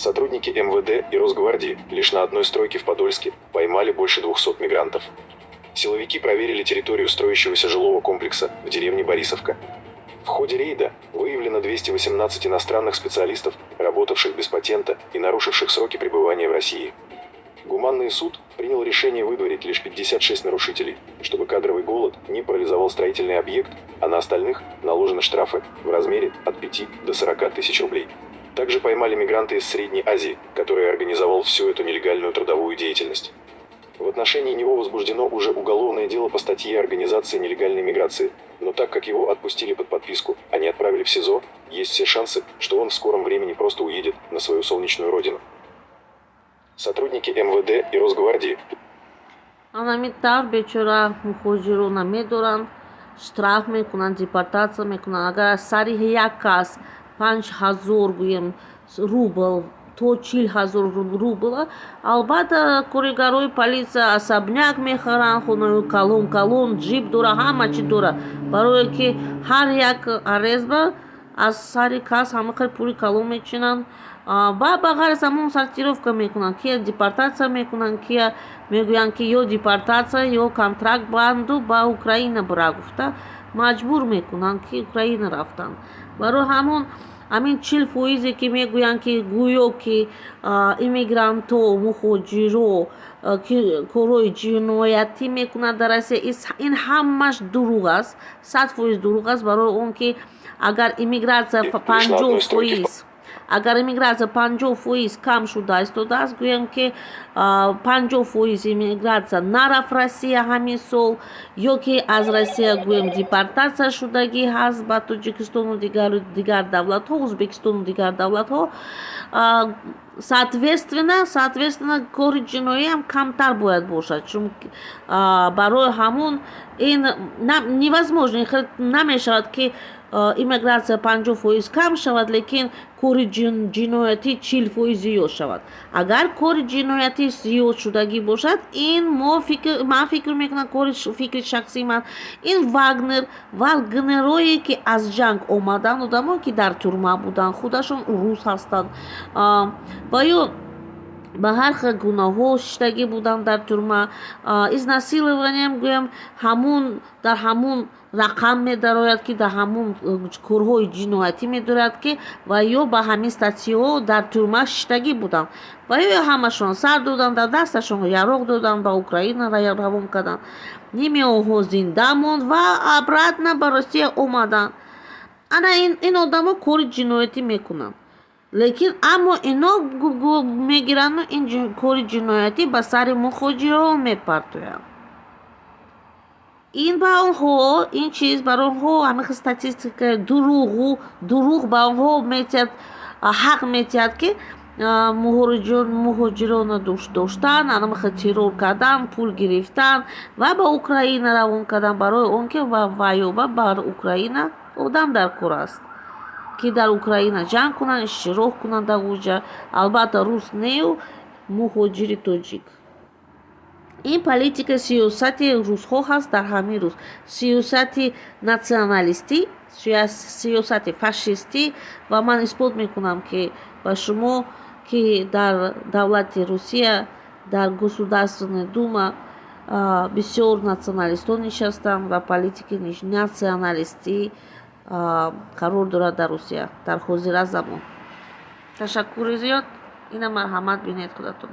Сотрудники МВД и Росгвардии лишь на одной стройке в Подольске поймали больше 200 мигрантов. Силовики проверили территорию строящегося жилого комплекса в деревне Борисовка. В ходе рейда выявлено 218 иностранных специалистов, работавших без патента и нарушивших сроки пребывания в России. Гуманный суд принял решение выдворить лишь 56 нарушителей, чтобы кадровый голод не парализовал строительный объект, а на остальных наложены штрафы в размере от 5 до 40 тысяч рублей. Также поймали мигранта из Средней Азии, который организовал всю эту нелегальную трудовую деятельность. В отношении него возбуждено уже уголовное дело по статье организации нелегальной миграции, но так как его отпустили под подписку, а не отправили в СИЗО, есть все шансы, что он в скором времени просто уедет на свою солнечную родину. Сотрудники МВД и Росгвардии Анами тавр бечора мухоҷирона медоранд, штраф мекунанд, депортатсия мекунанд. Агар аз сари як кас 5000, гӯем, рубл то 40 000 рубл, албатта, коригарои полисия особняк мехаранд, хонаи калон калон, джип дора, ҳама чи дора, барое ки ҳар як арестба аз сари кас ҳама хел пули калон мечинанд. Ба ғайр аз ҳамон сортировка мекунанд, кия депортатсия мекунанд, кия мегӯянд, ки ё депортатсия, ё контракт банду ба Украина бира гуфта, маҷбур мекунанд, ки Украина рафтанд. Барои ҳамон ҳамин 40 фоизе, ки мегӯянд, ки гӯё ки иммигрантҳо, мухоҷиро, ки корҳои ҷиноятӣ мекунанд дар Россия, ин ҳамаш дурӯғ аст, 100% дурӯғ аст. Барои он ки агар иммигратсия 50%, агар иммигратсия 50% кам шуда истодааст, гӯем, ки 50% иммигратсия нарафт Россия ҳамин сол, ё ки аз Россия, гӯем, депортатсия шудагӣ ҳаст ба Тоҷикистону дигар давлатҳо, Ӯзбекистону дигар давлатҳо, соответственно кори ҷиноиам камтар бояд бошад. Чун барои ҳамун ин невозможно, намешавад, ки иммигратсия 50% кам шавад, лекин кори ҷиноятӣ 40% зиёд шавад. Агар кори ҷиноятӣ зиёд шудагӣ бошад, ин мо фикр, ман фикр мекунам, кори фикри шахсии ман, ин Вагнер, вагнерое, ки аз ҷанг омаданд, одамое, ки дар тюрьма буданд, худашон урус ҳастанд ва ё ба ҳар хел гуноҳҳо шиштагӣ буданд дар тюрьма, изнасилованиям, гӯям, ҳамун дар ҳамун рақам медарояд, ки дар ҳамун корҳои ҷиноятӣ медарояд, ки ва ё ба ҳамин статьяҳо дар тюрьма шиштагӣ буданд ва ё ҳамашон сар доданд, дар дасташон яроқ доданд, ба Украина равон карданд. Ними онҳо зинда монд ва обратно ба Россия омаданд. Ана ин одамо кори ҷиноятӣ мекунанд, лекин аммо ино мегирану ин кори ҷиноятӣ ба сари мухоҷирон мепартоянд. Ин ба онҳо, ин чиз барои онҳо, ҳамин статистика дурӯғу дурӯғ ба онҳо метиҳад, ҳақ метиҳад, ки муҳоҷиронро доштан, анамихел террор кардан, пул гирифтан ва ба Украина равон кардан, барои он ки ваёба бар Украина одам дар кор аст, ки дар Украина ҷанг кунанд, иштирок кунанд дар уҷа. Албатта, рус нею муҳоҷири тоҷик. Ин политика, сиёсати русҳо ҳаст дар ҳамин рӯз, сиёсати националистӣ, сиёсати фашистӣ. Ва ман исбот мекунам, ки ба шумо, ки дар давлати Русия, дар Государственная Дума бисёр националистҳо нишастанд ва политикаи националистӣ қарор дорад дар Русия дар ҳозира замон. Ташаккури зиёд. Ина, марҳамат, бинед худатон.